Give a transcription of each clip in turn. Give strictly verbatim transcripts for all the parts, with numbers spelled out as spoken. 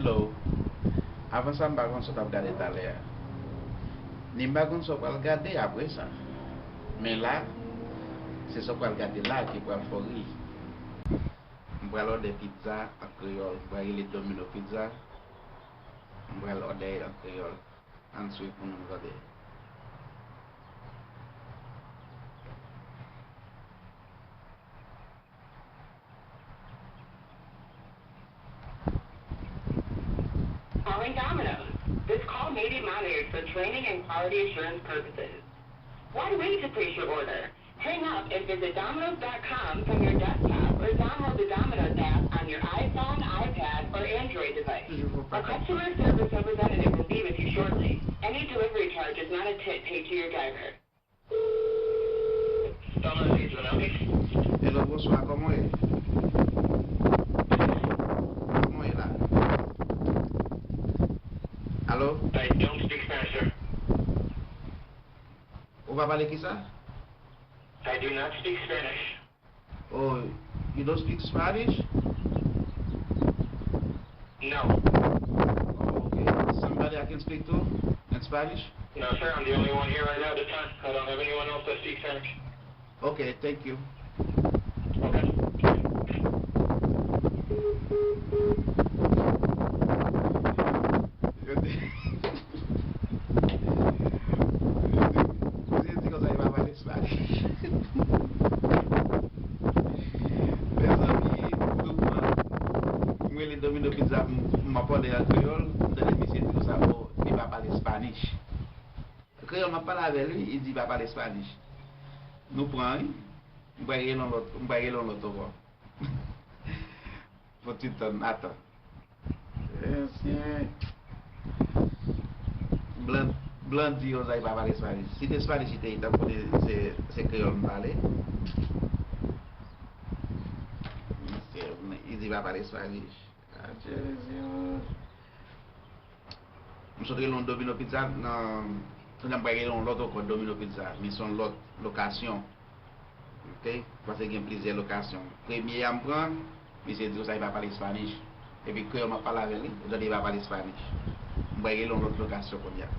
Hello. Avan sa, m pa konn sa w t ap gade talè a. Ni m pa konn sa w pral gade apre sa. Men la, se sa w pral gade la ki pral fè w ri. M pral òdè pizza an kreyòl. M pral rele Domino Pizza. M pral òdè l an kreyòl. Ann swiv pou nou tande. Calling Domino's. This call may be monitored for training and quality assurance purposes. One way to place your order. Hang up and visit domino's dot com from your desktop or download the Domino's app on your iPhone, iPad, or Android device. A customer service representative will be with you shortly. Any delivery charge is not a tip paid to your driver. Hello, bonswa, kòman w ye? Kòman w ye la? Alo? I don't speak Spanish, sir. Ou pa pale kisa? I do not speak Spanish. Oh, you don't speak Spanish? No. Oh, okay. Somebody I can speak to in Spanish? No, sir. I'm the only one here right now at the time. I don't have anyone else that speaks Spanish. Okay, thank you. Okay. Yo te, yo te, yo te di konsa, yo pa pale Spanish. Mezanmi, nou pran, m rele Domino Pizza, m, m ap òdè an kreyòl, m tande misye di konsa, oh, li pa pale Spanish. Kreyòl, m ap pale avè l, wi, li di li pa pale Spanish. Nou pran, wi. M pral rele yon lòt, m pral rele yon lòt ankò. Fò ti tann, atan. Mesye. Blan, blan di yo sa, li pa pale Spanish. Si te Spanish li te ye, t ap konnen se, se kreyòl m pale. Mesye, li di pa pale Spanish. Adye, mesye. M sot rele yon Domino Pizza nan, kounye a m pral rele yon lòt ankò Domino Pizza, men se yon lòt lokasyon. Ok? Paske gen plizyè lokasyon. Premye a m pran, misye di konsa li pa pale Spanish. Epi kreyòl m ap pale avè l, wi, ou tande li pa pale Spanish. M pral rele yon lòt lokasyon kounye a.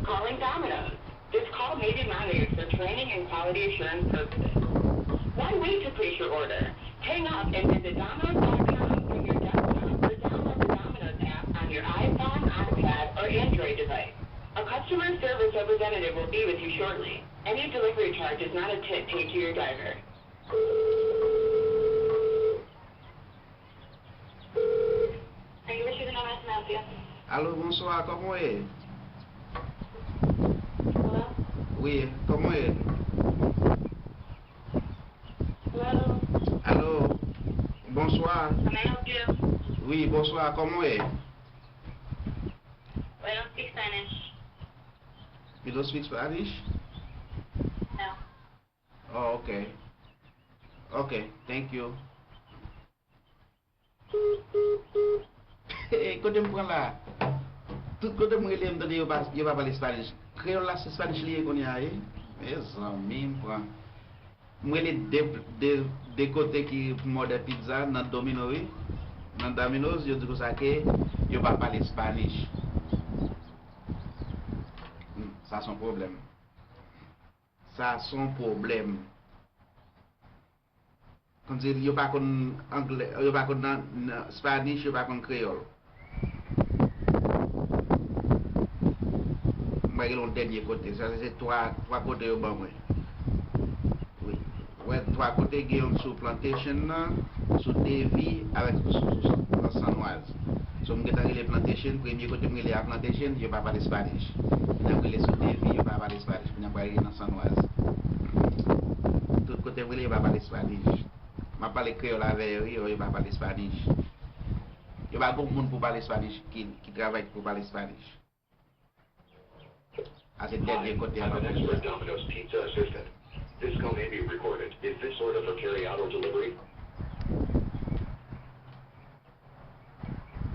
Calling Domino's. This call may be monitored for training and quality assurance purposes. One way to place your order. Hang up and visit domino's dot com from your desktop or download the Domino's app on your iPhone, iPad, or Android device. A customer service representative will be with you shortly. Any delivery charge is not a tip paid to your driver. Alo, bonswa, kòman w ye? Wi, kòman w ye? Alo, bonswa. Wi, bonswa, kòman w ye? You don't speak Spanish? Oh, ok. Ok, thank you. Kote m pran la? Tout kote m rele, m tande yo pa, yo pa pale Spanish. Kreyòl la, se Spanish li ye kounye a, wi. Mezanmi, m pran. M rele de, de, de kote ki pou m òdè pizza nan Domino, wi. Nan Domino's, yo di konsa ke yo pa pale Spanish. Hmm, sa se yon pwoblèm. Sa se yon pwoblèm. Kòmsi yo pa konn anglè, yo pa konn nan, nan Spanish, yo pa konn kreyòl. Mwen gen yon dènye kote. Sa se twa, twa kote yo ban mwen. Wi. Wè, twa kote gen yon sou Plantation nan, sou Davie, avèk sou, sou, sou, nan San Waz. So, m gentan rele Plantation, premye kote m rele a Plantation, yo pa pale Spanish. Kounye a m rele sou Davie, yo pa pale Spanish. Kounye a m pral rele nan San Waz. Tout kote m rele, yo pa pale Spanish. M ap pale kreyòl avè yo, wi, yo pa pale Spanish. Yo pa gon moun pou pale Spanish, ki, ki travay pou pale Spanish. A se dènye kote a m ap rele a. This call may be recorded. Is this order for carry out or delivery?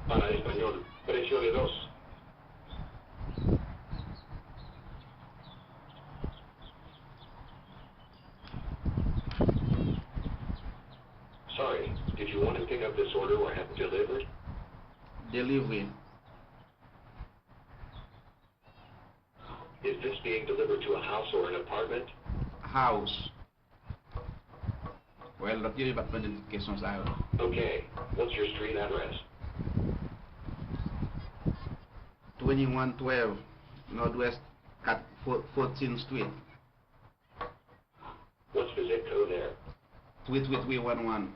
Para español, presione dos. Did you want to pick up this order or have it delivered? Delivre. Is this being delivered to a house or an apartment? House. Well, lòt yo, yo pa t mande m tout kesyon sa yo. Okay, what's your street address? Twenty-one twelve Northwest kat, fourteenth Street. What's the zip code there? Three three three one one.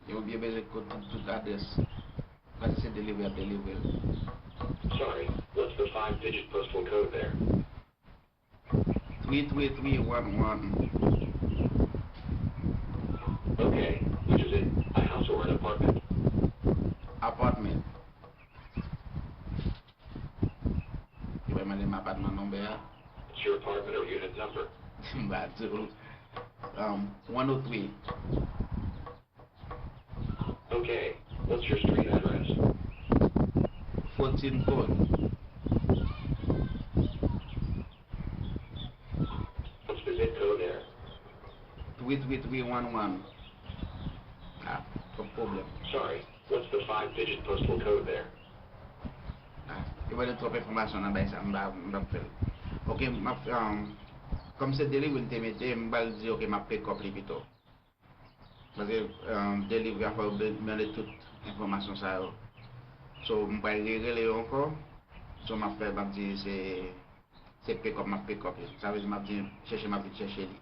Yo, yo bezwen kote tout, tout adrès. Paske se delivre y ap delivre l. Sorry, what's the five digit postal code there? Three three three one one. Okay, which is it? A house or an apartment? Apartment. Yo pa mande m apatman nonbè a. What's your apartment or unit number? M ba di w. Um, one oh three. Okay, what's your street address? Fourteen Court. What's the zip code there? Three three three one one. Ah, twòp pwoblèm. Sorry, what's the five digit postal code there? Ah, yo ba nou twòp enfòmasyon nan bay sa, m pa, m pa fè l. Ok, m ap, um, kòm se delivre m te mete, m ba l di, ok, m ap pick up li pito. Paske, um, delivre a fò yo be-, mande tout enfòmasyon sa yo. So, m pral rerele yo ankò. So, m ap fè, m ap di se, se pick up, m ap pick up li. Sa vle di, m ap di, chèche, m ap vin chèche li.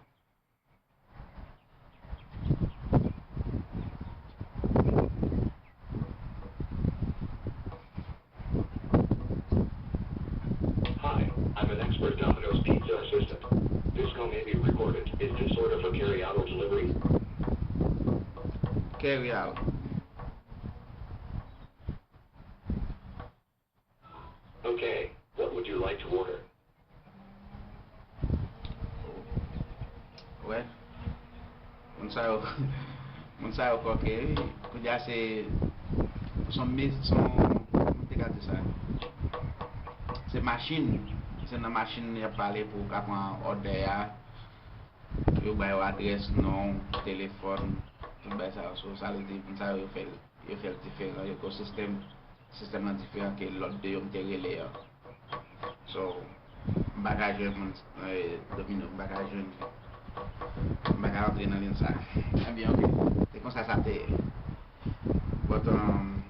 Hi, I'm an expert Domino's Pizza assistant. This call may be recorded. Is this order for carry out or delivery? Carry out. Okay, what would you like to order? Wè. Moun sa yo, moun sa yo kòken, wi. Kounye a se, se yon, se yon, kòman te ka di sa? Se machin. Se nan machin y ap pale pou w ka pran òdè a. Yo ba yo adrès, non, telefòn, tout bagay sa yo. So, sa vle di, moun sa yo, yo fè l, yo fè l diferan. Yo gen yon sistèm, sistèm nan diferan ke lòt de yo m te rele an. So, m pa ka jwenn moun, eh, Domino, m pa ka jwenn li. M pa ka rantre nan liy sa. Ebyen, ok. Se konsa sa te ye. But, um,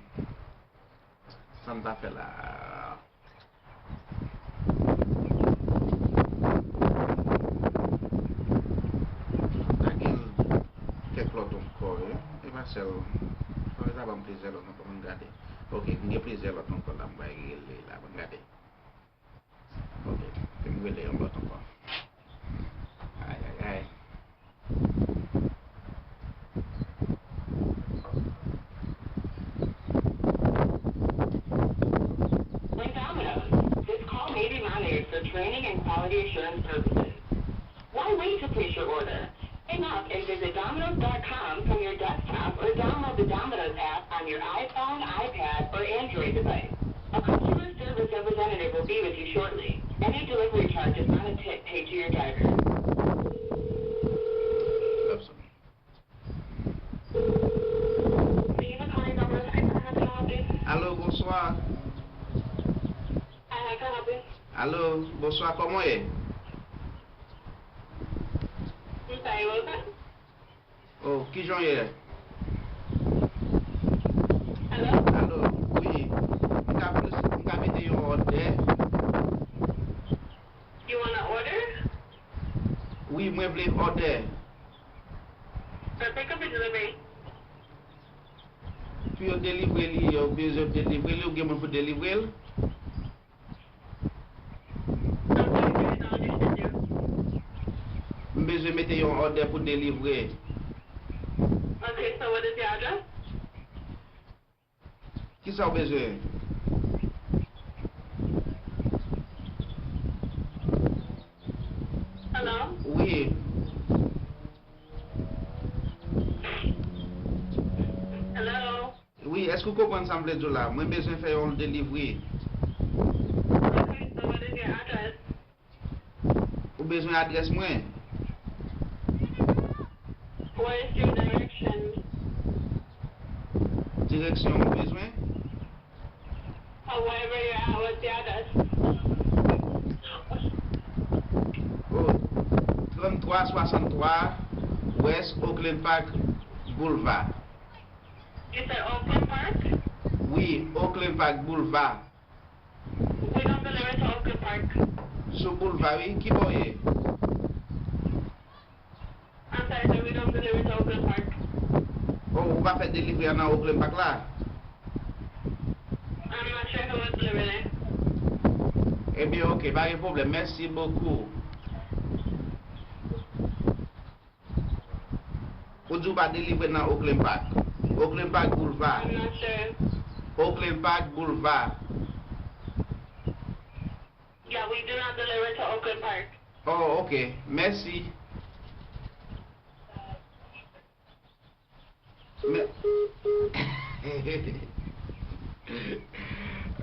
sa m ta fè la. Ta gen kèk lòt ankò, wi. E pa sèl. Fò yo ta ban m plizyè lòt ankò, ban m gade. Ok, m gen plizyè lòt ankò la, m pral rele la, ban m gade. Ok, ke m rele yon lòt ankò. Ay, ay, ay. With Domino's, this call may be monitored for training and quality assurance purposes. Why wait to place your order? Hang up and visit Domino's dot com from your desktop or download the Domino's app on your iPhone, iPad, or Android device. A customer service representative will be with you shortly. Any delivery charge is not a tip paid to your driver. Alo, bonswa. Alo, bonswa, kòman w ye? Oh, kijan w ye? Alo, wi. M ka plis, m ka mete yon òdè. Wi, mwen vle òdè. Pou yo delivre li, yo bezwen delivre li, ou gen moun pou delivre l? M bezwen mete yon òdè pou delivre. Kisa w bezwen? Wi. Wi, èske w konprann sa m vle di w la? Mwen bezwen fè yon delivri. Ou bezwen adrès mwen? What is your direction? Direksyon ou bezwen? Or wherever you're at, what's the address? Oh, trannntwa swasanntwa West Oakland Park Boulevard. You said Oakland Park? Wi, Oakland Park Boulevard. We don't deliver to Oakland Park. Sou Boulevard, wi. Ki bò w ye? I'm sorry, sir, we don't deliver to Oakland Park. Oh, ou pa fè delivri a nan Oakland Park la? I'm not sure who was delivering it. Ebyen, ok, pa gen pwoblèm. Mèsi bokou. Ou di w pa delivre nan Oakland Park. Oakland Park Boulevard. I'm not sure. Oakland Park Boulevard. Yeah, we do not deliver to Oakland Park. Oh, ok. Mèsi. Mè-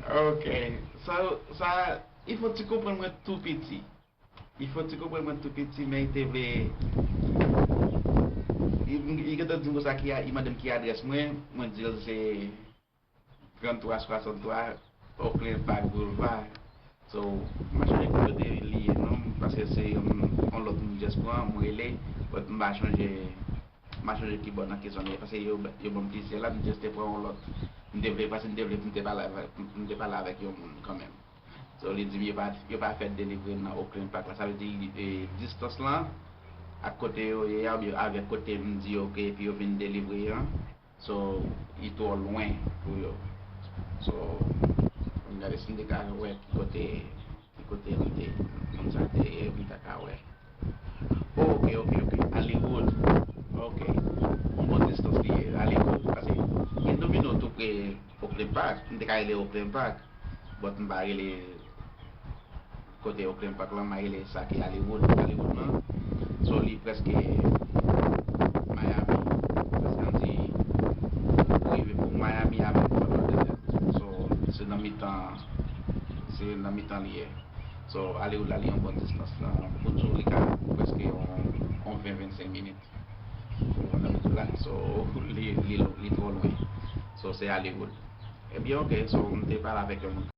Ok. Sa, sa, il faut ti konprann mwen tou piti. Il faut ti konprann mwen tou piti, men li te vle, li, li gentan di m konsa ki a, li mande m ki adrès mwen, mwen di l se trannntwa swasanntwa Oakland Park Boulevard. So, m pa chonje ki kote li ye non, paske se yon, yon lòt moun m just pran, mwen rele, but m pa chonje, m pa chonje ki bò nan kesyon li ye, paske yo, yo ban m plizyè la, m just te pran yon lòt. M te vle, paske m te vle pou m te pale avèk, m te pale avèk yon moun kanmenm. So, li di m yo pa, yo pa fè delivre nan Oakland Park la. Sa vle di, e, distans lan ak kote yo ye a, oubyen avèk kote m di yo ke epi yo vin delivre an. So, li twò lwen pou yo. So, m gade si m te ka wè ki kote, ki kote li te, moun sa te ye, m ta ka wè. Oh, ok, ok, ok. Hollywood. Ok. Yon bon distans li ye. Hollywood. Paske gen domino tou pre Oakland Park. M te ka rele Oakland Park. But m pa rele kote Oakland Park lan, m a rele sa ki Hollywood, Hollywood lan. So, li prèske Miami. Prèske ann di, ou rive pou Miami avèk Fort Lauderdale. So, se nan mitan, se nan mitan li ye. So, Hollywood la, li yon bon distans lan. Pou di w, li ka prèske yon, yon ven, vennsenk minit. Ou konprann sa m di w la? So, li, li, li twò lwen. So, se Hollywood. Ebyen, ok, so, m te pale avèk yon moun.